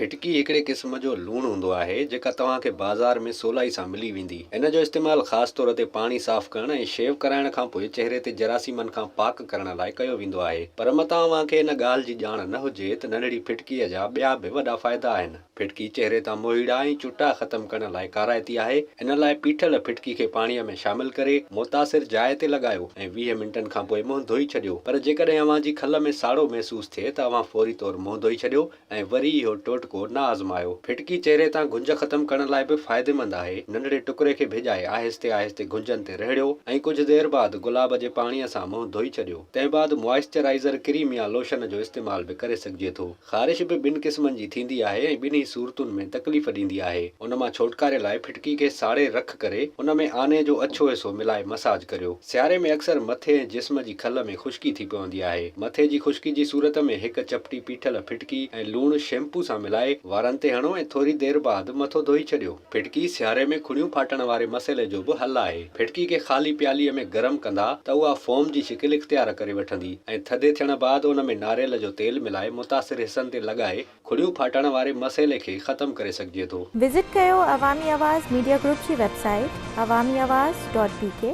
ڦٽڪي هڪڙي قسم جو لوڻ هوندو آهي، جيڪا توهان کي بازار ۾ سولائي سان ملي ويندي. ان جو استعمال خاص طور تي پاڻي صاف ڪرڻ ۽ شيو ڪرائڻ کان پوء چهري تي جراثيمن کان پاڪ ڪرڻ لاء ڪيو ويندو آهي. پر متان اوهان کي ان ڳالهه جي ڄاڻ نه هجي ته ننڍڙي ڦٽڪيء جا ٻيا به وڏا فائدا آهن. ڦٽڪي چهري تان موهيڙا ۽ چٽا ختم ڪرڻ لاء ڪارائتي آهي. ان لاء پيٺل ڦٽڪي کي پاڻيء ۾ شامل ڪري متاثر جاء تي لڳايو ۽ 20 منٽن کان پوء منهن ڌوئي ڇڏيو. پر جيڪڏهن اوهان جي کل ۾ ساڙو محسوس ٿئي ته اوهان فوري طور منهن ڌوئي ڇڏيو. ۽ وري اهو ٽوٽڪو نه آزمايو. ڦٽڪي چهري تان گهنج ختم ڪرڻ لاء به فائديمند آهي. ننڍڙي ٽڪري کي ڀڄائي آهستي آهستي گهنجن تي رهڙيو ۽ ڪجهه دير بعد گلاب جي پاڻيء سان منهن ڌوئي ڇڏيو. تنهن بعد موائسچرائيزر ڪريم يا لوشن جو استعمال به ڪري سگهجي ٿو. خارش به ٻن قسمن جي ٿيندي آهي ۽ ٻنهي صورتن ۾ تڪليف ڏيندي آهي. ان مان ڇوٽڪاري لاء ڦٽڪي کي ساڙي رک ڪري ان ۾ آني جو اڇو حصو ملائي مساج ڪريو. سياري ۾ اڪثر مٿي ۽ جسم جي کل ۾ خشڪي ٿي پوندي آهي. مٿي جي خشڪي جي صورت ۾ هڪ چپٽي پيٺل ڦٽڪي ۽ لوڻ شيمپو سان ملائي وارن تي هڻو ۽ ٿوري دير بعد مٿو ڌوئي ڇڏيو. ڦٽڪي سياري ۾ کڙيون ڦاٽڻ واري مسئلي جو به حل آهي. ڦٽڪي کي خالي پياليء ۾ گرم ڪندا ته اها فوم جي شڪل اختيار ڪري وٺندي ۽ ٿڌي ٿيڻ بعد ان ۾ ناريل جو تيل ملائي متاثر حصن تي لڳائي کڙيون ڦاٽڻ واري مسئلي کي ختم ڪري سگهجي ٿو. وزٽ ڪيو عوامي آواز ميڊيا گروپ جي website Awami Awaz dot B K.